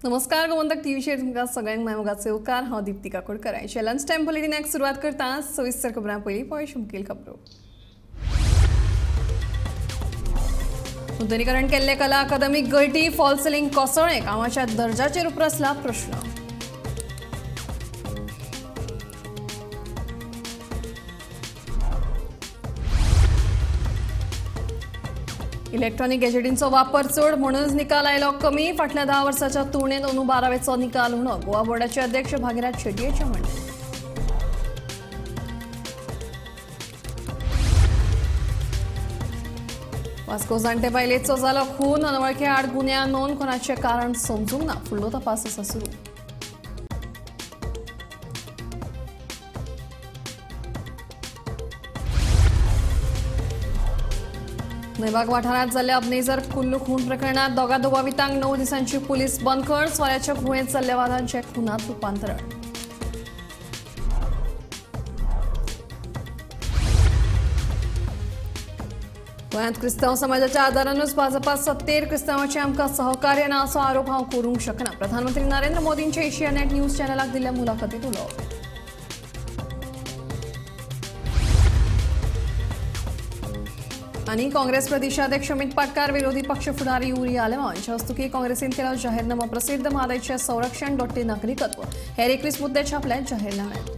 नमस्कार, गोमंतक टीव्हीचेर तुमकां सगळ्यांक माय मोगाचो येवकार. हांव दीप्ती काकोडकर. आयच्या लंच टायम बुलेटिनाक सुरवात करता. सविस्तर खबरां पयलीं पळय मुखेल खबरो. नुतनीकरण केल्ले कला अकादमीक गळटी, फॉल सिलिंग कोसळ्ळें, कामाच्या दर्जाचेर उप्रासला प्रश्न. इलेक्ट्रॉनिक गॅजेटींचो वापर चड म्हणूनच निकाल आयलो कमी. फाटल्या 10 वर्साच्या तुळनेत अंदू 12वेचो निकाल उणो. गोवा बोर्डाचे अध्यक्ष भागीरथ शेटयेचे म्हणणें. वास्को जाणटे बायलेचो जालो खून. अनवळखे आड गुन्यांव नोंद. खुनाचें कारण समजूंक ना. फुडलो तपास आसा सुरू. न्हयबाग वाठारांत जाल्ल्या अबनेजर कुल्लू खून प्रकरणात दोगा दुबावितांक 9 दिसांची पुलीस बंदखण. सोऱ्याच्या भुंयेंत जाल्ल्या वादांचें खुनांत रुपांतरण. गोंयांत क्रिस्तांव समाजाच्या आदारानूच भाजपा सत्तेर. क्रिस्तांवाचें आमकां सहकार्य ना असो आरोप हांव करूंक शकना. प्रधानमंत्री नरेंद्र मोदींचे एशिया नेट न्यूज चॅनलाक दिल्ल्या मुलाखतींत उलोवप. आनी काँग्रेस प्रदेशाध्यक्ष अमित पाटकार, विरोधी पक्ष फुडारी युरी आलेमाव हांच्या हस्तुकी काँग्रेसीन केलो जाहीरनामा प्रसिद्ध. म्हादयचें संरक्षण, दोट्टी नागरिकत्व हेर 21 मुद्दे छापले जाहीरनाम्यात.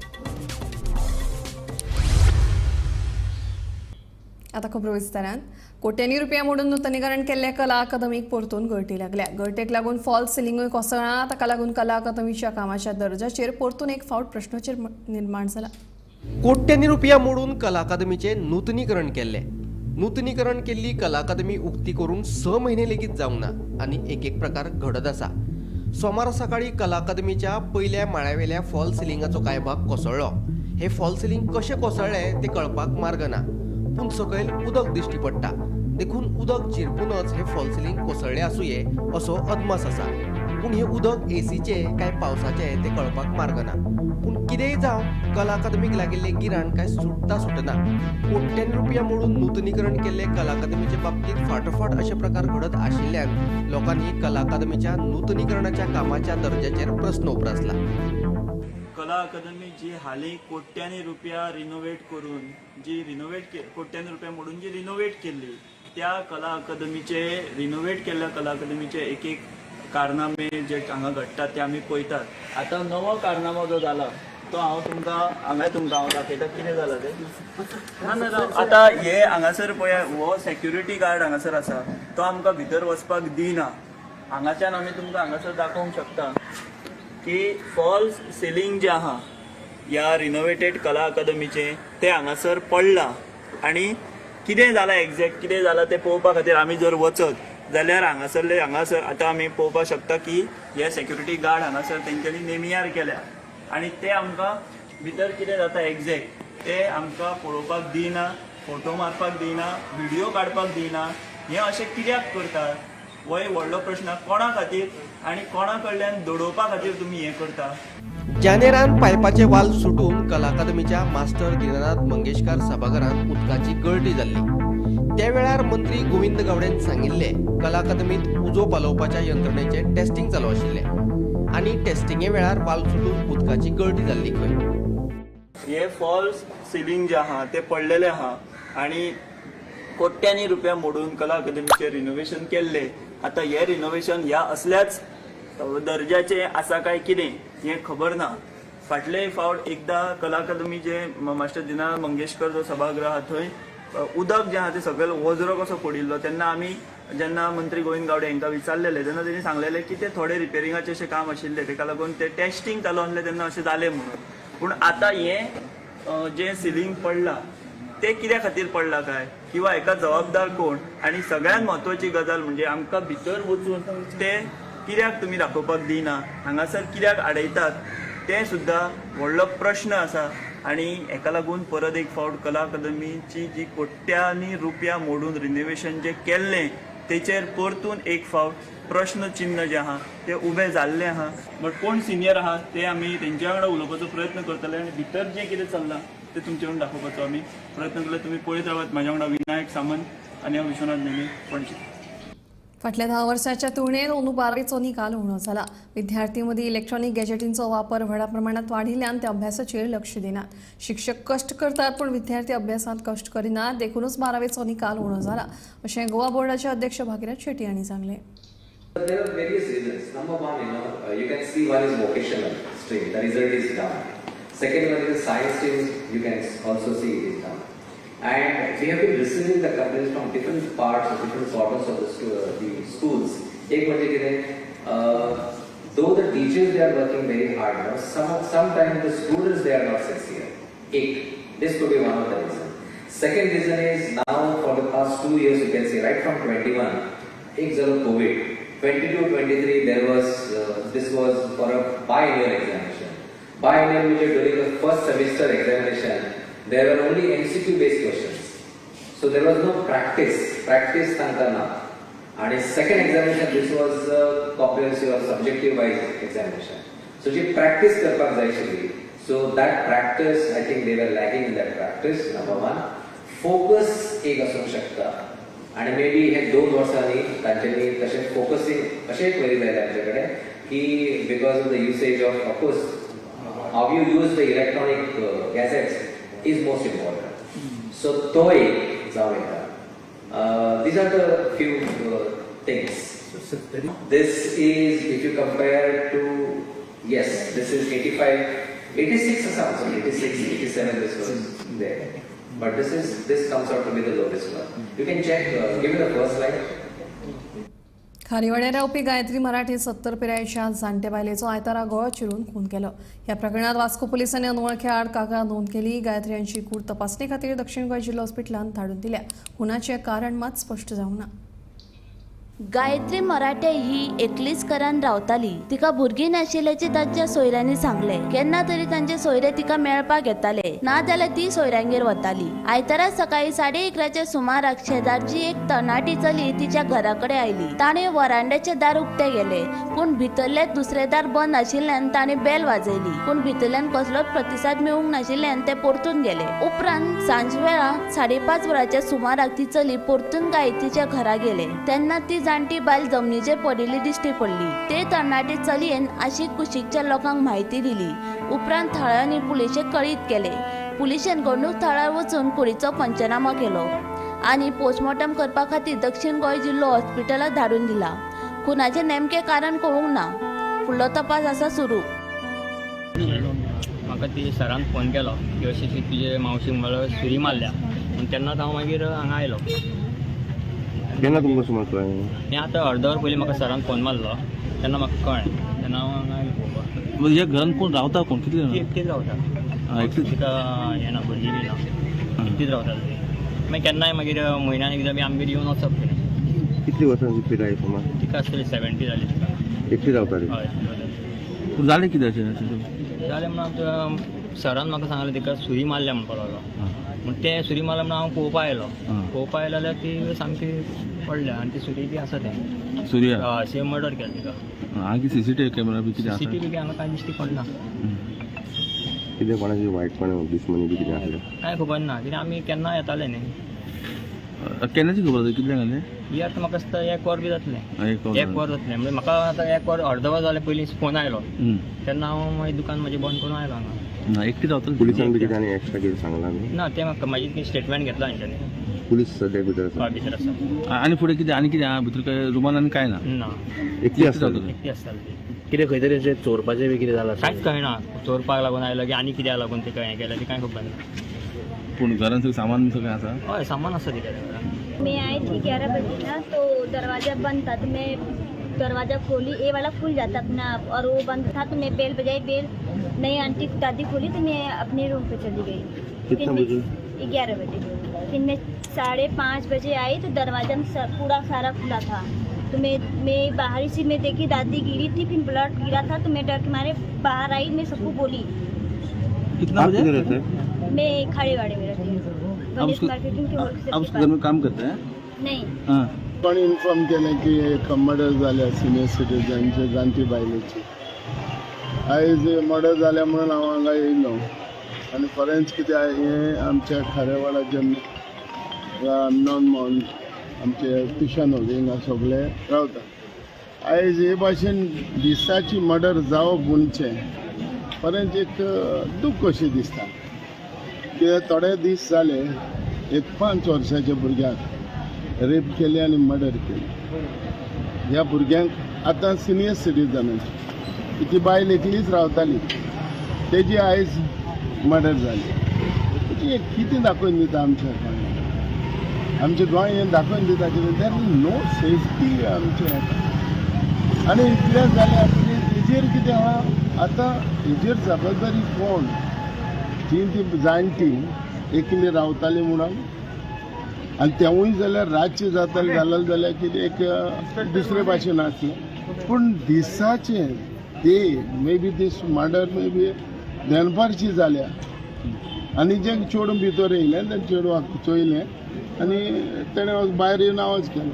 आता खबरो विस्तारान. कोट्यांनी रुपया मोडून नुतनीकरण केल्ले कला अकादमीक परतून गळटी लागल्या. गळटेक लागून फॉल सिलिंगूय कोसळ्ळां. ताका लागून कला अकादमीच्या कामाच्या दर्जाचेर परतून एक फावट प्रश्नचेर निर्माण जाला. कोट्यांनी रुपया मोडून कला अकादमीचें नुतनीकरण केल्लें. नूतनीकरण केल्ली कला अकादमी उक्ती करून 6 म्हयने लेगीत जावंक ना आनी एक एक प्रकार घडत आसा. सोमारा सकाळी कला अकादमीच्या पयल्या माळ्यावेल्या फॉल सिलिंगाचो कांय भाग कोसळ्ळो. हे फॉल सिलिंग कशें कोसळ्ळें तें कळपाक मार्ग ना, पूण सकयल उदक दिश्टी पडटा. देखून उदक झिरपूनच हे फॉल सिलिंग कोसळ्ळें आसुये असो अदमास आसा. पूण हें उदक एसीचें काय पावसाचें तें कळपाक मार्ग ना. पूण कितेंय जावं, कला अकादमीक लागिल्लें गिराण काय सुट्टा सुटना. कोट्यांनी रुपया मोडून नूतनीकरण केल्ले कला अकादमीचे बाबतींत फाटोफाट अशे प्रकार घडत आशिल्ल्यान लोकांनी कला अकादमीच्या नूतनीकरणाच्या कामाच्या दर्जाचेर प्रस्न उप्रासला. कला अकादमी जी हालीं कोट्यांनी रुपया रिनोवेट करून जी रिनोवेट कोट्यांनी रुपया मोडून जी रिनोवेट केल्ली त्या कला अकादमीचे रिनोवेट केल्ल्या कला अकादमीचे एक एक कारनामे जे हांगा घडटात ते आमी पळयतात. आतां नवो कारनामो जो जाला तो हांव तुमकां हांगा तुमकां हांव दाखयता कितें जाला तें. ना ना, आतां हे हांगासर पळय, हो सेक्युरिटी गार्ड हांगासर आसा, तो आमकां भितर वचपाक दिना. हांगाच्यान आमी तुमकां हांगासर दाखोवंक शकता की फॉल्स सिलिंग जें आहा ह्या रिनोवेटेड कला अकादमीचें तें हांगासर पडलां आनी कितें जालां एग्जॅक्ट कितें जालां तें पळोवपा खातीर आमी जर वचत जाल्यार हांगासरले हांगासर आतां आमी पळोवपाक शकता की हे सेक्युरिटी गार्ड हांगासर तेंच्यांनी नेमियार केल्या आनी ते आमकां भितर कितें जाता एग्जॅक्ट ते आमकां पळोवपाक दिना, फोटो मारपाक दिना, व्हिडियो काडपाक दिना. हें अशें कित्याक करतात हो एक व्हडलो प्रश्न. कोणा खातीर आनी कोणा कडल्यान दडोवपा खातीर तुमी हें करता? जानेरान पायपाचे वाल सुटून कला अकादमीच्या मास्टर दीनानाथ मंगेशकार सभाघरांत उदकाची गळटी जाल्ली. त्या वेळार मंत्री गोविंद गावडेन सांगिल्लें कला अकादमीत उजो पालोवपाच्या यंत्रणेचें टेस्टिंग चालू आशिल्लें आनी टेस्टिंगे वेळार वाल सुटून उदकाची गळटी जाल्ली खंय. हे फॉल्स सिलिंग जे आहा ते पडलेले आहा आनी कोट्यांनी रुपया मोडून कला अकादमीचें रिनोवेशन केल्लें. आतां हें रिनोवेशन ह्या असल्याच दर्जाचें आसा काय कितें हें खबर ना. फाटले फावट एकदां कला अकादमी जे मास्टर दीनानाथ मंगेशकर जो सभागृह आहा थंय उदक जें आहा तें सगळें वजरो कसो पडिल्लो तेन्ना आमी जेन्ना मंत्री गोविंद गावडे हांकां विचारलेलें तेन्ना तेणी सांगलेलें की ते थोडे रिपेरिंगाचें अशें काम आशिल्लें तेका लागून तें टेस्टिंग चालू आसलें तेन्ना अशें जालें म्हणून. पूण आतां हें जें सिलिंग पडलां तें कित्या खातीर पडलां काय किंवा हेका जबाबदार कोण? आनी सगळ्यांत म्हत्वाची गजाल म्हणजे आमकां भितर वचून तें कित्याक तुमी दाखोवपाक दिना, हांगासर कित्याक आडयतात तें सुद्दां व्हडलो प्रश्न आसा. आनी हेका लागून परत एक फावट कला अकादमीची जी कोट्यांनी रुपया मोडून रिनोवेशन जें केल्लें तेचेर परतून एक फावट प्रश्न चिन्ह जें आहा तें उबें जाल्लें आहा. बट कोण सिनियर आहा ते आमी तेंच्या वांगडा उलोवपाचो प्रयत्न करतले आनी भितर जें कितें चल्लां तें तुमचे कडेन दाखोवपाचो आमी प्रयत्न करतले. तुमी पळयत रावात. म्हाज्या वांगडा विनायक सामंत आनी हांव विश्वनाथ नेमी, पणजी. फाटल्या 10 वर्सांच्या तुळनेत अंदू 12वेचो निकाल उणो जाला. विद्यार्थी मदीं इलेक्ट्रॉनिक गॅजेटींचो वापर व्हडा प्रमाणात वाडिल्ल्यान ते अभ्यासाचेर लक्ष दिनात. शिक्षक कश्ट करतात पूण विद्यार्थी अभ्यासांत कश्ट करिनात, देखूनच 12वेचो निकाल उणो जाला अशें गोवा बोर्डाचे अध्यक्ष भागीरथ शेट्टी हांणी सांगलें. There are various reasons. Number one, you can see one is vocational stream, the result is down. Second one is science stream, you can also see it is down. And we have been receiving the complaints from different parts of different quarters of the schools. एक म्हणजे कितें, though the teachers they are working very hard now, sometimes the students they are not sincere. एक, this could be one of the reasons. Second reason is now for the past 2 years you can see right from 21, एक जालो COVID, 22, 23 there was this was for a biannual examination. Biannual which during the first semester examination there were only MCQ based questions. So there was no practice. Practice तांकां ना. And second examination this was comprehensive or subjective wise examination. So ji practice करपाक जाय आशिल्ली. So that practice I think they were lagging in that practice, number one. Focus एक आसूंक शकता. आणि may be हे 2 वर्सांनी तांच्यांनी तशें फोकसींग अशें एक क्वेरी जालें आमचे कडेन की because of the usage of course how you use the electronic gadgets is most important. So तो एक जावं येता. These are the few things. This is if you compare to, yes, this is 85, 86 आसा, 86, 87 this was there. But this comes out to be the lowest one. You can check, give me the first line. खारीवाड्यार रावपी गायत्री मराठे 70 पिरायेच्या जाणटे बायलेचो आयतारा गळो चिरून खून केलो. ह्या प्रकरणात वास्को पुलिसांनी अनवळख्या आड कागाळ नोंद केली. गायत्री यांची कूड तपासणी खातीर दक्षिण गोंय जिल्लो हॉस्पिटलांत धाडून दिल्या. खुनाचें कारण मात स्पश्ट जावंक ना. गायत्री मराठे ही एकलीच घरान रावताली. तिका भुरगीं नाशिल्ल्याचें तांच्या सोयऱ्यांनी सांगलें. केन्ना तरी तांचे सोयरे तिका मेळपाक येताले, ना जाल्यार ती सोयऱ्यांगेर वताली. आयतारा सकाळी 11:30 सुमाराक शेजारची एक तरणाटी चली तिच्या घरा कडेन आयली. ताणें वरांड्याचें दार उक्तें केलें, पूण भितरलें दुसरें दार बंद आशिल्ल्यान ताणें बेल वाजयली, पूण भितरल्यान कसलोच प्रतिसाद मेळूंक नाशिल्ल्यान ते परतून गेले. उपरांत सांजवेळा 5:30 वरांच्या सुमाराक ती चली परतून गायत्रीच्या घरा गेले. तेन्ना ती जाणटी बायल जमनीचेर पडिल्ली दिश्टी पडली. ते तरणाटे चलयेन आशीक कुशीकच्या लोकांक म्हायती दिली. उपरांत थळाव्यांनी पुलिशेक कळीत केले. पुलिशेन घडणूक थळार वचून कुडीचो पंचनामो केलो आनी पोस्टमॉर्टम करपा खातीर दक्षिण गोंय जिल्लो हॉस्पिटलाक धाडून दिला. खुनाचें नेमकें कारण कळूंक ना. फुडलो तपास आसा सुरू. म्हाका ती सरान फोन केलो की अशी अशी तुजे मावशीक म्हणल्यार सुरी मारल्या म्हूण. तेन्नाच हांव मागीर हांगा आयलो. केन्ना तुमकां सुमार कळ्ळें? हें आतां अर्द वर पयलीं म्हाका सरान फोन मारलो तेन्ना म्हाका कळ्ळें. तेन्ना हांव हांगा आयलो पळोवपाक. ह्या घरान कोण रावता? कोण कितले ती एकटीच रावता. तिका हें ना, भुरगीं बी ना, एकटीच रावता ती. मागीर केन्नाय मागीर म्हयन्यान एकदां बी आमगेर येवन वचप तिणें. कितली वर्सांची पिराय सुमार? तिका आसतली 70 जाली तिका. एकटी रावताली? हय. जालें कितें अशें जालें म्हणून सरान म्हाका सांगलें तिका सुरी मारल्या म्हणपाक लागलो. म्हण तें सुरी मारल्या म्हणून हांव पळोवपा आयलो. पळोवपा आयलो जाल्यार ती सामकी पडल्या आनी ती सुरी ती आसा तें सुरी हय सेम मर्डर केलें तिका. हांगा सीसीटीव्ही कॅमेरा बी कितें आसा? सीसीटीव्ही हांगा कांय दिश्टी पडना. कितें कोणाची वायटपण दुश्मनी बी कितें आसलें कांय खबर ना. कित्याक आमी केन्ना येताले न्ही. केन्नाची खबर आसा? कितल्यांक जालें? ही आतां म्हाका दिसता 1 वर बी जातलें. 1 वर जातलें म्हणजे म्हाका आतां 1 वर अर्द वर जालें पयलीं फोन आयलो तेन्ना हांव मागीर दुकान म्हजें बंद करून आयलो हांगा. एकटी रावताली? पुलिसान बी कितें आनी एक्स्ट्रा कितें सांगलां? ना, तें म्हाका म्हाजी स्टेटमेंट घेतला हांच्यांनी. पुलीस सद्या भितर आसा? भितर आसा. आनी फुडें कितें आनी कितें आहा भितर? काय रुमान आनी काय ना? ना, एकटी आसताली. एकटी आसताली. कितें खंय तरी अशें चोरपाचें बी कितें जालां? कांयच कळना. चोरपाक लागून आयलो की आनी कित्याक लागून ते हें केलें तें कांय खबर ना. पूण घरान सगळें सामान सगळें आसा? हय, सामान आसा तिका घरान. मैं आई थी 11 बजे ना, तो दरवाज़ा बंद था, तो मैं दरवाज़ा खोली, ये वाला खुल जाता अपना आप, और वो बंद था तो मैं बेल बजाई, बेल नहीं आंटी दादी खोली तो मैं अपने रूम पे चली गई। कितना बजे? 11 बजे। फिर मैं 5:30 बजे आई तो दरवाज़ा पूरा सारा खुला था, तो मैं बाहर से मैं देखी दादी गिरी थी, फिर ब्लड गिरा था, तो मैं डर के मारे बाहर आई, मैं सबको बोली। कितना बजे रहते हैं? मैं खाड़े वाड़े में रहती हूँ। Ganesh marketing K wholesale. आप उसके घर में काम करते हैं? नहीं। पण इन्फॉर्म केलें की एक मर्डर जाल्या सिनियर सिटीजनचे जाणटी बायलेची. आयज मर्डर जाल्या म्हणून हांव हांगा येयलो आनी खरेंच कितें हें आमच्या खारेवाडाचे नॉन आमचे ट्युशन हिंगा सगळे रावता. आयज हे भाशेन दिसाची मर्डर जावप म्हणचे परंत एक दूख कशी दिसता. कित्याक थोडे दीस जाले एक 5 वर्साच्या भुरग्याक रेप केली आनी मर्डर केली. ह्या भुरग्यांक आतां सिनियर सिटीजनाची ती बायल एकलीच रावताली, तेजी आयज मर्डर जाली. म्हणजे कितें दाखोवन दिता आमच्या गोंयांत, आमच्या गोंय हें दाखोवन दिता कितें there is no safety आमचें. आनी इतलें जालें हेजेर कितें आहा आतां हेजेर जबाबदारी कोण? जी ती जाणटी एकली रावताली म्हणून आनी तेवूय जाल्यार रातचें जातालें जालें जाल्यार कितें एक दुसरे भाशेन आसलें, पूण दिसाचें ते may be this murder may be दनपारची जाल्या आनी जें चेडूं भितर येयलें तें चेडवाक चोयलें आनी तेणें भायर येवन आवाज केलो.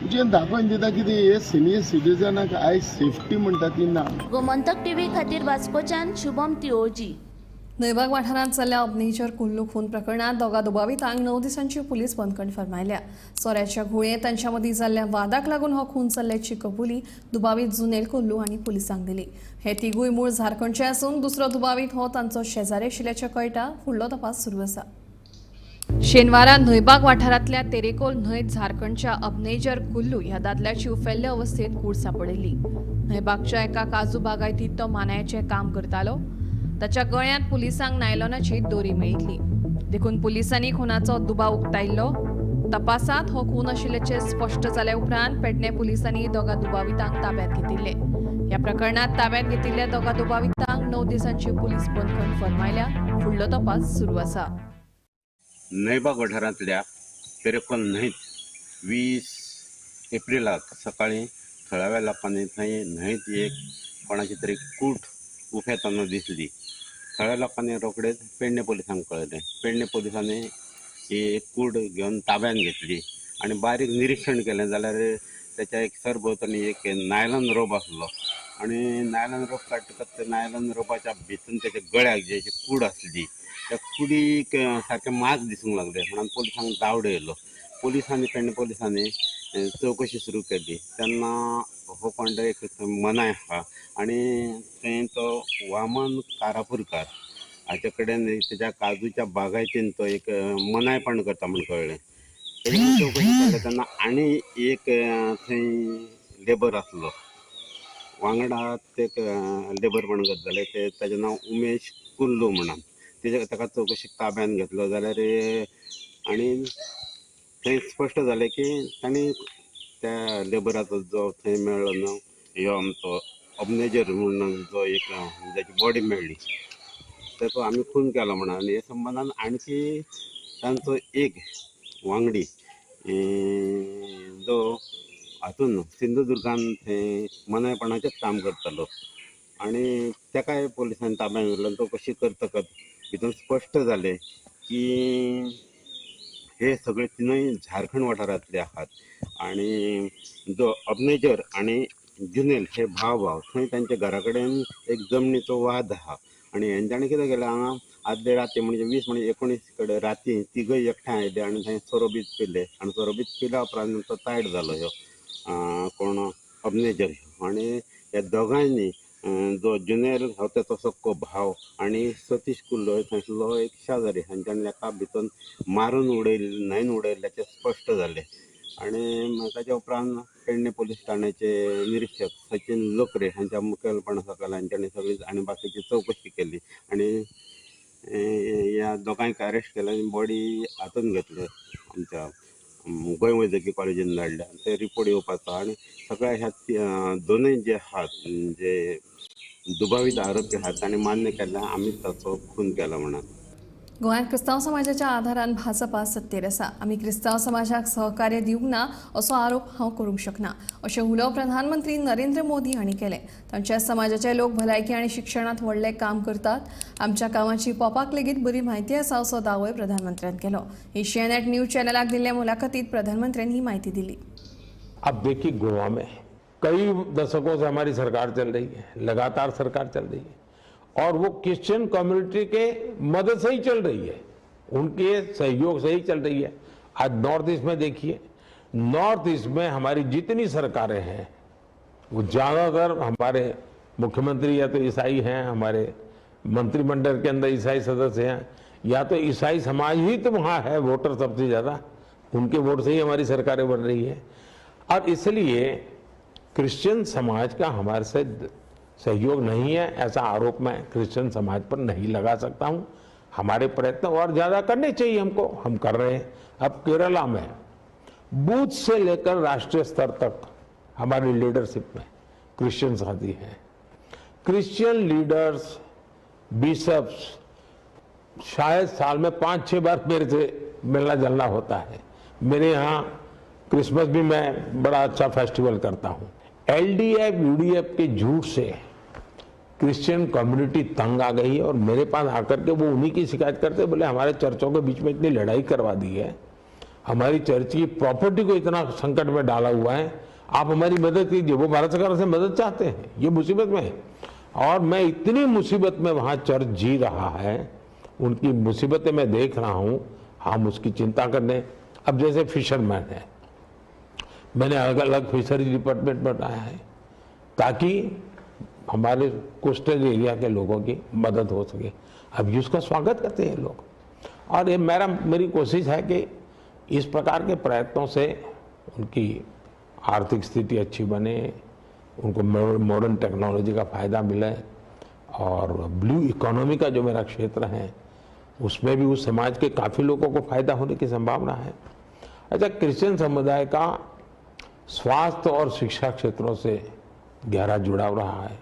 म्हणजे दाखोवन दिता कितें हे सिनियर सिटीजनाक आयज सेफ्टी म्हणटा ती ना. गोमंतक टीव्ही खातीर वास्कोच्यान शुभम तिओजी. न्हयबाग वाठारांत जाल्ल्या अग्नीचर कुल्लू खून प्रकरणांत दोगा दुबावितांक 9 दिसांची पुलीस बंदखण फर्मायल्या. सोऱ्याच्या घुंवळेंत तांच्या मदीं जाल्ल्या वादाक लागून हो खून जाल्ल्याची कबुली दुबावीत जुनेल कुल्लू हांणी पुलिसांक दिली. हे तिगूय मूळ झारखंडचे आसून दुसरो दुबावीत हो तांचो शेजारी आशिल्ल्याचें कळटा. फुडलो तपास सुरू आसा. शेनवारा न्हयबाग वाठारांतल्या तेरेकोल न्हंयत झारखंडच्या अबनेजर कुल्लू ह्या दादल्याची उफेल्ले अवस्थेत कूड सांपडिल्ली. न्हयबागच्या एका काजू बागायतींत तो मानायाचें काम करतालो. ताच्या गळ्यांत पुलिसांक नायलॉनाची दोरी मेळिल्ली. देखून पुलिसांनी खुनाचो दुबाव उक्तायल्लो. तपासांत हो खून आशिल्ल्याचें स्पश्ट जाल्या उपरांत पेडणे पुलिसांनी दोगा दुबावितांक ताब्यांत घेतिल्ले. ह्या प्रकरणांत ताब्यांत घेतिल्ल्या दोगा दुबावितांक 9 दिसांची पुलीस बंदखण फर्मायल्या. फुडलो तपास सुरू आसा. न्हयबाग वाठारांतल्या तेरेकोल न्हंयत 20 एप्रिलाक सकाळीं थळाव्या लोकांनी थंय न्हंयत एक कोणाची तरी कूट उफेतना दिसली. थळाव्या लोकांनी रोखडेच पेडणे पोलिसांक कळयलें. पेडणे पोलिसांनी ही एक कूड घेवन ताब्यान घेतली आनी बारीक निरिक्षण केलें जाल्यार त्याच्या एक सरभोंवतणी एक नायलॉन रोप आसलो आनी नायलॉन रोप काडटकच त्या नायलॉन रोपाच्या भितून त्याच्या गळ्याक जी कूड आसली त्या कुडीक सारकें मांस दिसूंक लागलें म्हणून पोलिसांक दावडो येयलो. पोलिसांनी पेडणे पोलिसांनी चवकशी सुरू केली तेन्ना हो कोण एक मनाय आहा आनी थंय तो वामन कारापूरकार हाचे कडेन तेच्या काजूच्या बागायतीन तो एक मनायपण करता म्हूण कळ्ळें. तेजी चवकशी केली तेन्ना आनी एक थंय लेबर आसलो वांगडा ते लेबरपण करताले ते ताजें नांव उमेश कुल्लू म्हणून तेजे ताका चवकशी ताब्यान घेतलो जाल्यार आनी थंय स्पश्ट जालें की तांणी त्या लेबराचो जो थंय मेळ्ळो न्हू ह्यो आमचो अबनेजर म्हणून जो एक जाची बॉडी मेळ्ळी ताचो आमी खून केलो म्हणून आनी हे संबंदान आणखी तांचो एक वांगडी जो हातून सिंधुदुर्गान थंय मनायपणाचेंच काम करतालो आनी ताकाय पोलिसांनी ताब्यान घेतलो. चवकशी करतकच भितर स्पश्ट जालें की हे सगळे तिनूय झारखंड वाठारांतले आहात आनी जो अबनेजर आनी जुनेल हे भाव भाव थंय तांच्या घरा कडेन एक जमनीचो वाद आहा आनी हेंच्यांनी कितें केलें हांगा आदले राती म्हणजे 20 म्हणजे 19 कडेन राती तिगय एकठांय आयले आनी थंय सोरो बीत पिले आनी सोरो बीत पिल्या उपरांत तो तायट जालो ह्यो कोण अबनेजर आनी ह्या दोगांयनी जो जुनेल हो तेचो सक्को भाव आनी सतीश कुल्लो थंयसलो एक शेजारी हांच्यांनी एका भितर मारून उडयल्ले न्हंयन उडयल्ल्याचें स्पश्ट जालें. आनी ताच्या उपरांत पेडणे पोलीस ठाण्याचे निरिक्षक सचिन लोकरे हांच्या मुखेलपणा सकयल हांच्यांनी सगळी आनी बाकीची चवकशी केली आनी ह्या दोगांयक अरेस्ट केले आनी बॉडी हातून घेतले आमच्या गोंय वैजकी कॉलेजीन धाडल्या ते रिपोर्ट येवपाचो आनी सगळ्या ह्या दोनूय जे आहात जे दुबावीत आरोपी आहात तांणी मान्य केला आमी ताचो खून केला म्हणून. गोंयांत क्रिस्तांव समाजाच्या आधारान भाजपा सत्तेर आसा. आमी क्रिस्तांव समाजाक सहकार्य दिवंक ना असो आरोप हांव करूंक शकना अशें उलोवप प्रधानमंत्री नरेंद्र मोदी हांणी केलें. तांच्या समाजाचे लोक भलायकी आनी शिक्षणांत व्हडलें काम करतात. आमच्या कामाची पोपाक लेगीत बरी म्हायती आसा असो दावोय प्रधानमंत्र्यान केलो. एशियानेट न्यूज चॅनलाक दिल्ल्या मुलाखतीत प्रधानमंत्र्यान ही म्हायती दिली. अब देखिए गोवा में कई दशकों से हमारी सरकार चल रही है, लगातार सरकार चल रही है और वो क्रिश्चियन कम्युनिटी के मदद से ही चल रही है, उनके सहयोग से ही चल रही है। आज नॉर्थ ईस्ट में देखिए, नॉर्थ ईस्ट में हमारी जितनी सरकारें हैं वो ज़्यादातर हमारे मुख्यमंत्री या तो ईसाई हैं, हमारे मंत्रिमंडल के अंदर ईसाई सदस्य हैं, या तो ईसाई समाज ही तो वहाँ है वोटर सबसे ज़्यादा, उनके वोट से ही हमारी सरकारें बन रही है। और इसलिए क्रिश्चियन समाज का हमारे से सहयोग नहीं है, ऐसा आरोप मैं क्रिश्चियन समाज पर नहीं लगा सकता हूँ। हमारे प्रयत्न और ज़्यादा करने चाहिए हमको, हम कर रहे हैं। अब केरला में बूथ से लेकर राष्ट्रीय स्तर तक हमारी लीडरशिप में क्रिश्चियन साथी हैं। क्रिश्चियन लीडर्स, बिशप्स शायद साल में 5-6 बार मेरे से मिलना जुलना होता है। मेरे यहाँ क्रिसमस भी मैं बड़ा अच्छा फेस्टिवल करता हूँ। एलडीएफ यूडीएफ के झूठ से क्रिश्चियन कम्युनिटी तंग आ गई है और मेरे पास आकर के वो उन्हीं की शिकायत करते, बोले हमारे चर्चों के बीच में इतनी लड़ाई करवा दी है, हमारी चर्च की प्रॉपर्टी को इतना संकट में डाला हुआ है, आप हमारी मदद कीजिए। वो भारत सरकार से मदद चाहते हैं, ये मुसीबत में है। और मैं इतनी मुसीबत में वहाँ चर्च जी रहा है, उनकी मुसीबतें मैं देख रहा हूँ, हम उसकी चिंता करने। अब जैसे फिशरमैन है, मैंने अलग अलग फिशरी डिपार्टमेंट बनाया है ताकि हमारे कोस्टल एरिया के लोगों की मदद हो सके। अब ये उसका स्वागत करते हैं लोग। और ये मेरी कोशिश है कि इस प्रकार के प्रयत्नों से उनकी आर्थिक स्थिति अच्छी बने, उनको मॉडर्न टेक्नोलॉजी का फ़ायदा मिले और ब्लू इकोनॉमी का जो मेरा क्षेत्र है उसमें भी उस समाज के काफ़ी लोगों को फ़ायदा होने की संभावना है। अच्छा, क्रिश्चियन समुदाय का स्वास्थ्य और शिक्षा क्षेत्रों से गहरा जुड़ाव रहा है।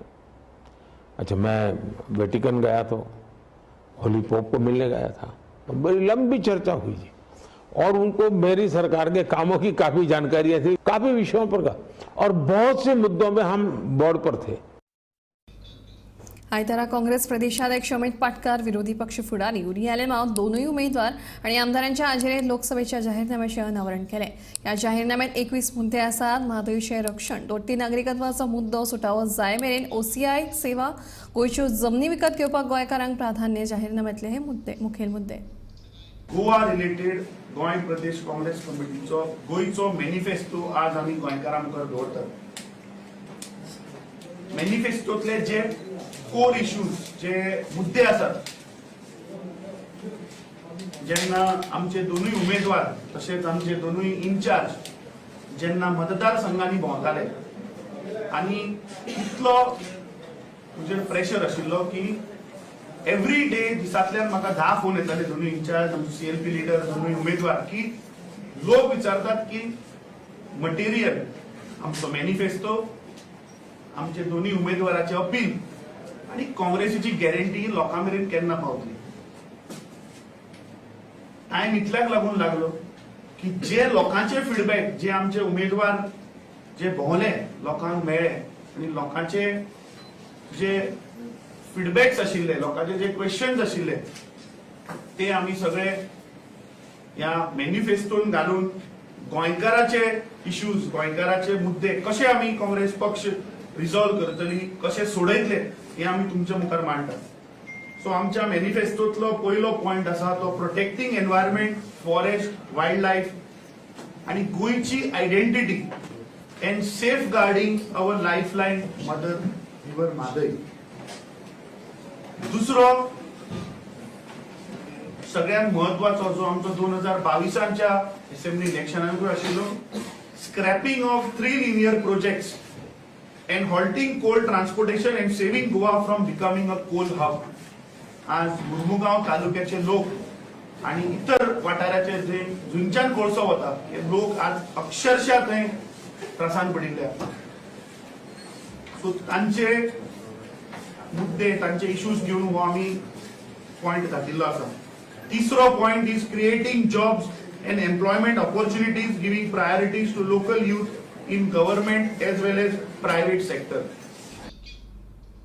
अच्छा, मैं वेटिकन गया तो होली पोप को मिलने गया था, तो बड़ी लंबी चर्चा हुई थी और उनको मेरी सरकार के कामों की काफ़ी जानकारियाँ थी, काफ़ी विषयों पर का, और बहुत से मुद्दों में हम बोर्ड पर थे। आयतारा काँग्रेस प्रदेशाध्यक्ष अमित पाटकार, विरोधी पक्ष फुडारी युरी आलेमाव दोनूय उमेदवार आणि आमदारांच्या हाजेरेत लोकसभेच्या जाहीरनाम्याचे अनावरण केले। ह्या जाहीरनाम्यात 21 मुद्दे आसात। म्हादयचें रक्षण, दोट्टी नागरिकत्वाचो मुद्दो सुटावो जाय मेरेन ओसीआय सेवा, गोंयच्यो जमनी विकत घेवपाक गोंयकारांक प्राधान्य जाहीरनाम्यांतले हे मुद्दे मुखेल मुद्दे। गोवा रिलेटेड गोंय प्रदेश काँग्रेस कमिटीचो गोंयचो मॅनिफेस्टो आज आमी गोंयकारां मुखार दवरतात। मॅनिफेस्टोतले जे कोर इश्यूज, जे मुद्दे आसात, जेन्ना आमचे दोनूय उमेदवार तशेंच आमचे दोनूय इनचार्ज जेन्ना मतदारसंघांनी भोंवताले आनी इतलो म्हजेर प्रेशर आशिल्लो की एवरी डे दिसांतल्यान म्हाका 10 फोन येताले दोनूय इनचार्ज, आमचो सीएलपी लिडर, दोनूय उमेदवार, की लोक विचारतात की मटेरियल, आमचो मॅनिफेस्टो, आमचे दोनूय उमेदवाराचे अपील आनी काँग्रेसीची गॅरंटी लोकां मेरेन केन्ना पावतली। टायम इतल्याक लागून लागलो की जे लोकांचे फिडबॅक, जे आमचे उमेदवार जे भोंवले, लोकांक मेळ्ळे आनी लोकांचे जे फिडबॅक्स आशिल्ले, लोकांचे जे क्वेश्चन्स आशिल्ले ते आमी सगळे ह्या मॅनिफेस्टोन घालून गोंयकाराचे इश्यूज, गोंयकाराचे मुद्दे कशे आमी काँग्रेस पक्ष रिजॉल्व करतली, कशे सोडयतले हे आमी तुमच्या मुखार मांडटात। सो आमच्या मॅनिफेस्टोतलो पयलो पॉयंट आसा तो protecting environment, forest, wild life आनी गोंयची identity and safeguarding our life line mother river Mhadei. दुसरो सगळ्यात महत्वाचो जो आमचो 2022च्या असेंब्ली इलेक्शनाकूय आशिल्लो, scrapping of 3 linear projects and halting coal transportation and saving Goa from becoming a coal hub. आज मुर्मुगांव तालुक्याचे लोक आणि इतर वाठाराचे जे जुंच्यान कोळसो वता हे लोक आज अक्षरशः थंय त्रासान पडिल्ले आसा। सो तांचे मुद्दे, तांचे इश्यूज घेवन हो आमी पॉयंट घातिल्लो आसा। तिसरो point is creating jobs and employment opportunities, giving priorities to local youth in government as well as private sector.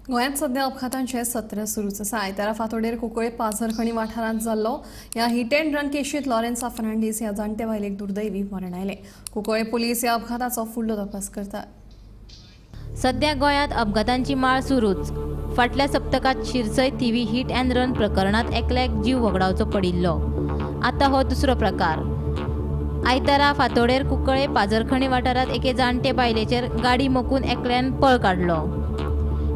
गोंयांत सध्या अपघातांचे सत्र सुरूच आसा। आयतारा फांतोडेर कुंकळे पाझरखणी वाठारांत जाल्लो ह्या हिट अँड रन केशींत लॉरेन्सा फर्नांडीस ह्या जाणटे बायलेक दुर्दैवी मरण आयलें। कुंकळे पुलीस ह्या अपघाताचो फुडलो तपास करतात। सध्या गोंयांत अपघातांची माळ सुरूच। फाटल्या सप्तकांत शिरसय थिवी हिट अँड रन प्रकरणांत एकल्याक जीव वगडावचो पडिल्लो। आतां हो दुसरो प्रकार। आयतारा फातोडेर कुंकळे पाजरखणी वाठारांत एके जाणटे बायलेचेर गाडी मोखून एकल्यान पळ काडलो.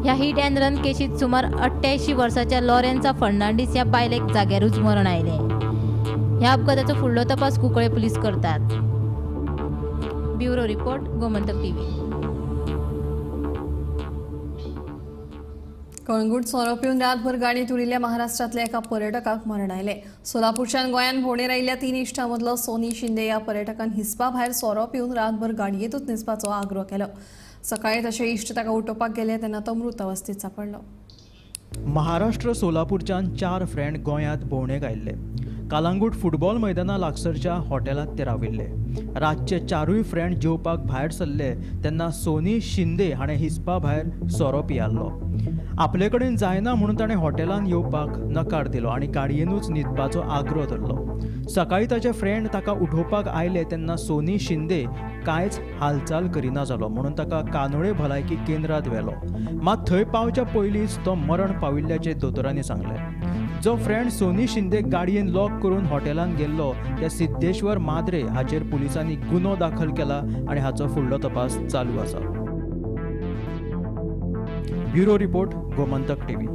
ह्या हिट अँड रन केशीत सुमार 88 वर्साच्या लॉरेन्सा फर्नांडीस ह्या बायलेक जाग्यारूच मरण आयलें. ह्या अपघाताचो फुडलो तपास कुंकळे पुलीस करतात. Bureau report, Gomantak TV. Calangute सोरो पिवन रातभर गाडयेंत उरिल्ल्या महाराष्ट्रांतल्या एका पर्यटकाक मरण आयलें. सोलापूरच्यान गोंयांत भोंवडेर आयिल्ल्या 3 इश्टां मदलो सोनी शिंदे ह्या पर्यटकान हिसपा भायर सोरो पिवन रातभर गाडयेंतूच न्हिदपाचो आग्रो केलो. सकाळीं तशे इश्ट ताका उठोवपाक गेले तेन्ना तो मृत अवस्थेंत सांपडलो. महाराष्ट्र सोलापूरच्यान 4 फ्रेंड गोंयांत भोंवडेक आयिल्ले. कालांगूट फुटबॉल मैदाना लागसरच्या हॉटेलांत ते राविल्ले. रातचे 4 फ्रेंड जेवपाक भायर सरले तेन्ना सोनी शिंदे हाणें हिसपा भायर सोरो पियाल्लो. आपले कडेन जायना म्हणून ताणें हॉटेलांत येवपाक नकार दिलो आनी गाडयेनूच न्हिदपाचो आग्रो धरलो. सकाळीं ताचे फ्रेंड ताका उठोवपाक आयले तेन्ना सोनी शिंदे कांयच हालचाल करिना जालो म्हणून ताका कानोळे भलायकी केंद्रांत व्हेलो. मात थंय पावच्या पयलींच तो मरण पाविल्ल्याचें दोतोरांनी सांगलें. जो फ्रेंड सोनी शिंदे गाडयेन लॉक करून हॉटेलांत गेल्लो त्या सिद्धेश्वर माद्रे हाचेर पुलिसांनी गुन्हो दाखल केला आनी हाचो फुडलो तपास चालू आसा. Bureau report, Gomantak TV.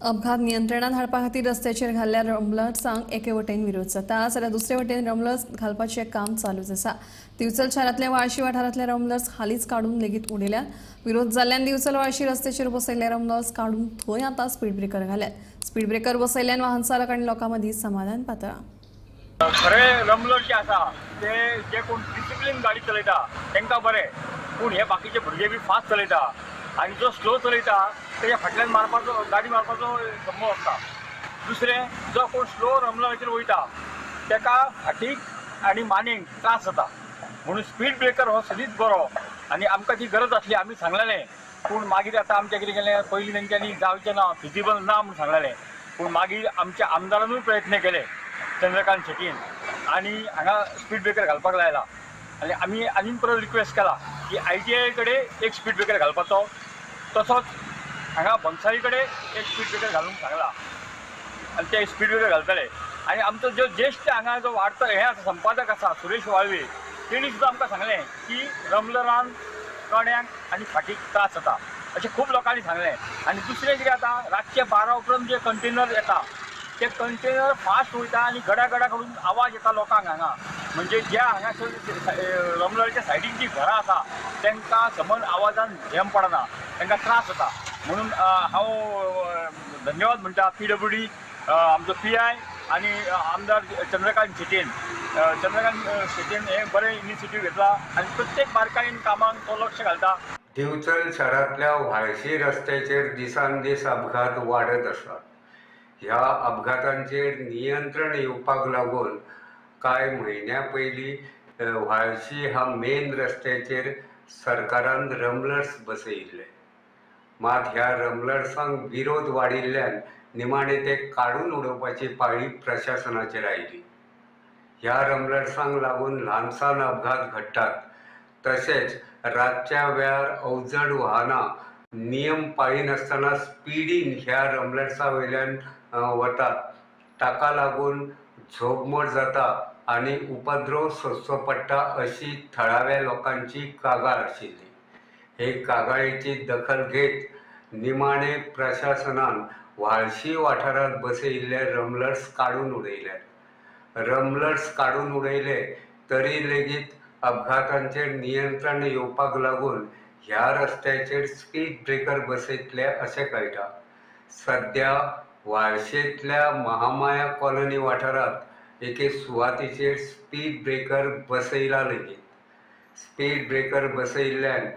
अपघात नियंत्रणात हाडपा खातीर रस्त्याचेर घाल्ल्या रंबलर्सांक एके वटेन विरोध जाता जाल्यार दुसरे वटेन रंबलर्स घालपाचें काम चालूच आसा. दिवचल शारांतल्या वाळशी वाठारांतले रंबलर्स हालींच काडून लेगीत उडयल्यात. विरोध जाल्ल्यान दिवचल वाळशी रस्त्याचेर बसयल्ले रंबलर्स काडून थंय आतां स्पीड ब्रेकर घाल्यात. स्पीड ब्रेकर बसयल्ल्यान वाहन चालक आनी लोकां मदीं समाधान पातळ्ळां. खरें रंबलर जे आसा ते जे कोण डिसिप्लीन गाडी चलयता तांकां बरें, पूण हे बाकीचे भुरगे बी फास्ट चलयता आनी जो स्लो चलयता तेज्या फाटल्यान मारपाचो गाडी मारपाचो संभव आसता. दुसरें, जो कोण स्लो रंबलराचेर वयता ताका फाटीक आनी मानेक त्रास जाता, म्हणून स्पीड ब्रेकर हो सदींच बरो आनी आमकां ती गरज आसली आमी सांगलेलें. पूण मागीर आतां आमचें कितें केलें, पयलीं तेंच्यांनी जावचें ना, फिजिबल ना म्हूण सांगलेलें, पूण मागीर आमच्या आमदारानूय प्रयत्न केले चंद्रकांत शेटीन आनी हांगा स्पीड ब्रेकर घालपाक लायला. आनी आमी आनीक परत रिक्वेस्ट केला की ITI कडेन एक स्पीड ब्रेकर घालपाचो, तसोच हांगा बंसाळी कडेन एक स्पीड ब्रेकर घालूंक सांगला आनी ते स्पीड ब्रेकर घालतले. आनी आमचो जो ज्येश्ठ हांगा जो वार्ता हे आसा संपादक आसा सुरेश वाळवे, तेणी सुद्दां आमकां सांगलें की रमलरान कण्यांक आनी फाटीक त्रास जाता अशें खूब लोकांनी सांगलें. आनी दुसरें कितें जाता, रातचे 12 उपरांत जे कंटेनर येता ते कंटेनर फास्ट वयता आनी गडा गडा करून आवाज येता लोकांक हांगा. म्हणजे ज्या हांगासर रमलराच्या सायडीन जी घरां आसा तांकां समज आवाजान झेम पडना, तांकां त्रास जाता. म्हणून हांव धन्यवाद म्हणटा PWD आमचो PI आनी आमदार चंद्रकांत शेटीन. चंद्रकांत शेटीन हे बरें इनिशिएटीव घेतला आनी प्रत्येक बारकायेन कामांक तो लक्ष घालता. दिवचल शारांतल्या व्हाळशी रस्त्याचेर दिसान दीस अपघात वाडत आसात. ह्या अपघातांचेर नियंत्रण येवपाक लागून कांय म्हयन्या पयलीं व्हाळशी ह्या मेन रस्त्याचेर सरकारान रमलर्स बसयिल्ले. मात ह्या रमलर्सांक विरोध वाडिल्ल्यान निमाणे ते काडून उडोवपाची पाळी प्रशासनाचेर आयली. ह्या रमलर्सांक लागून ल्हान सान अपघात घडटात, तशेंच रातच्या वेळार अवजड वाहनां नियम पाळिनासतना स्पिडीन ह्या रमलर्सा वयल्यान वतात, ताका लागून झोपमोड जाता आनी उपद्रव सोंसचो पडटा अशी थळाव्या लोकांची कागाळ आशिल्ली. हे कागाळीची दखल घेत निमाणे प्रशासनान व्हाळशी वाठारांत बसयिल्ले रमलर्स काडून उडयल्यात. रमलर्स काडून उडयले तरी लेगीत अपघातांचेर नियंत्रण येवपाक लागून ह्या रस्त्याचेर स्पीड ब्रेकर बसयतले अशें कळटा. सद्या व्हाळशेंतल्या महामाया कॉलनी वाठारांत एके सुवातेचेर स्पीड ब्रेकर बसयला लेगीत. स्पीड ब्रेकर बसयिल्ल्यान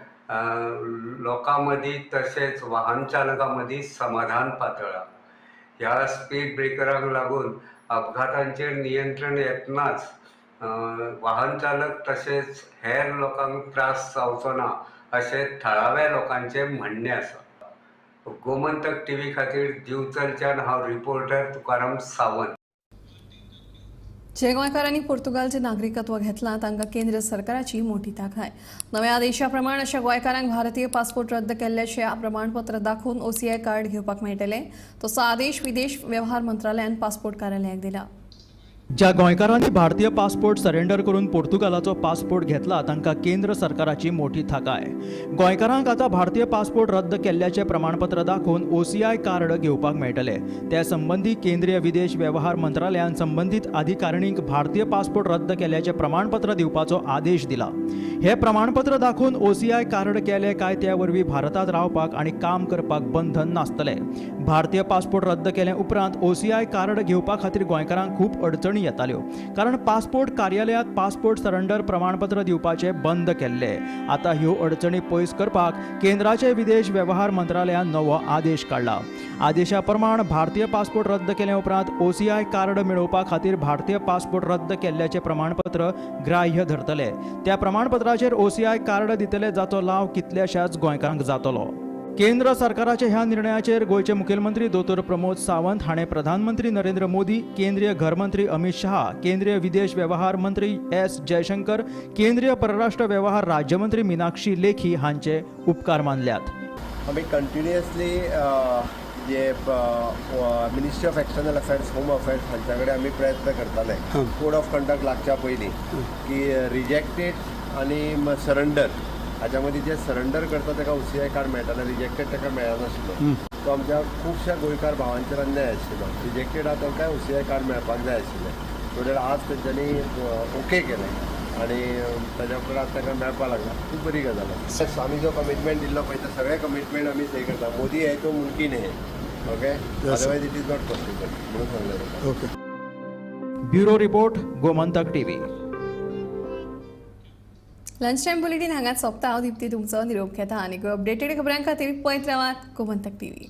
लोकां मदीं तशेंच वाहन चालकां मदीं समाधान पातळ्ळां. ह्या स्पीड ब्रेकरांक लागून अपघातांचेर नियंत्रण येतनाच वाहन चालक तशेंच हेर लोकांक त्रास जावचो ना अशें थळाव्या लोकांचें म्हणणें आसा. गोमंतक टीव्ही खातीर दिवचलच्यान हांव रिपोर्टर तुकाराम सावंत. जे गोंयकारांनी पोर्तुगालचें नागरिकत्व घेतलां तांकां केंद्र सरकाराची मोठी थाकाय. नव्या आदेशा प्रमाण अशा गोंयकारांक भारतीय पासपोर्ट रद्द केल्ल्याचें प्रमाणपत्र दाखोवन ओसीआय कार्ड घेवपाक मेळटलें. तसो आदेश विदेश वेव्हार मंत्रालयान पासपोर्ट कार्यालयाक दिला. ज्या गोंयकारांनी भारतीय पासपोर्ट सरेंडर करून पोर्तुगालाचो पासपोर्ट घेतला तांकां केंद्र सरकाराची मोठी थाकाय. गोंयकारांक आतां भारतीय पासपोर्ट रद्द केल्ल्याचें प्रमाणपत्र दाखोवन ओसीआय कार्ड घेवपाक मेळटलें. त्या संबंदी केंद्रीय विदेश वेव्हार मंत्रालयान संबंदीत अधिकारिणींक भारतीय पासपोर्ट रद्द केल्ल्याचें प्रमाणपत्र दिवपाचो आदेश दिला. हें प्रमाणपत्र दाखोवन ओसीआय कार्ड केलें काय त्या वरवीं भारतांत रावपाक आनी काम करपाक बंधन नासतलें. भारतीय पासपोर्ट रद्द केले उपरांत ओसीआय कार्ड घेवपा खातीर गोंयकारांक खूब अडचणी येताल्यो, कारण पासपोर्ट कार्यालयांत पासपोर्ट सरेंडर प्रमाणपत्र दिवपाचें बंद केल्लें. आतां ह्यो अडचणी पयस करपाक केंद्राचे विदेश वेव्हार मंत्रालयान नवो आदेश काडला. आदेशा प्रमाण भारतीय पासपोर्ट रद्द केले उपरांत ओसीआय कार्ड मेळोवपा खातीर भारतीय पासपोर्ट रद्द केल्ल्याचें प्रमाणपत्र ग्राह्य धरतले. त्या प्रमाणपत्राचेर ओसीआय कार्ड दितले, जाचो लाव कितल्याशाच गोंयकारांक जातलो. केंद्र सरकाराच्या ह्या निर्णयाचेर गोंयचे मुखेलमंत्री दोतोर प्रमोद सावंत हाणें प्रधानमंत्री नरेंद्र मोदी, केंद्रीय घरमंत्री अमित शाह, केंद्रीय विदेश वेव्हार मंत्री एस जयशंकर, केंद्रीय परराष्ट्र वेव्हार राज्यमंत्री मीनाक्षी लेखी हांचे उपकार मानल्यात. आमी continuously J ministry of external affairs, home affairs हांच्या कडेन आमी प्रयत्न करताले कोड ऑफ कंडक्ट लागच्या पयलीं की रिजेक्टेड आनी सरंडर हाच्या मदीं जे सरंडर करता ताका ओसीआय कार्ड मेळटालें, रिजेक्टेड ताका मेळनाशिल्लो. तो आमच्या खुबश्या गोंयकार भावांचेर अन्याय आशिल्लो. रिजेक्टेड आहा तांकांय ओसीआय कार्ड मेळपाक जाय आशिल्लें. म्हणल्यार आज तेंच्यांनी ओके केलें आनी ताच्या उपरांत ताका मेळपाक लागला. खूब बरी गजाल आसा. आमी जो कमिटमेंट दिल्लो पळय तो सगळे कमिटमेंट आमी सही करता. मोदी है तो मुमकीन है, okay, otherwise it is not possible म्हणून सांगलें. Okay. Bureau report, Gomantak TV. Lunch time bulletin हांगाच सोंपता. हांव दीप्ती तुमचो निरोप घेता आनी अपडेटेड खबरां खातीर पळयत रावात गोमंतक टीव्ही.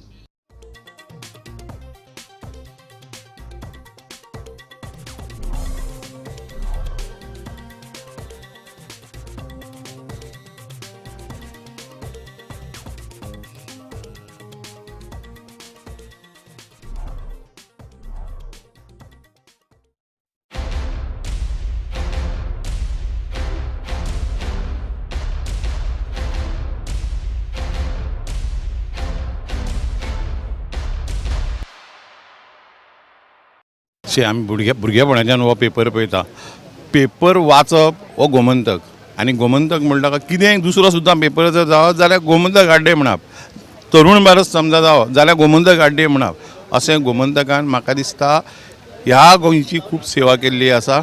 आमी भुरगेपणाच्यान हो पेपर पळयता. पेपर वाचप हो गोमंतक, आनी गोमंतक म्हणटा कितेंय दुसरो सुद्दां पेपर जर जावो जाल्यार गोमंतक हाड्डे म्हणप, तरुण भारत समजा जावो जाल्यार गोमंतक हाड्डे म्हणप. अशें गोमंतकान म्हाका दिसता ह्या गोंयची खूब सेवा केल्ली आसा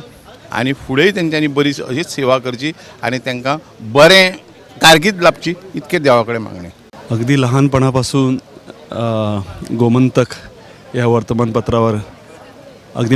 आनी फुडेंय तेंच्यांनी बरी अशीच सेवा करची आनी तांकां बरें कारकीर्द लाभची इतकें देवा कडेन मागणें. अगदी लहानपणापासून गोमंतक ह्या वर्तमानपत्रावर अगदी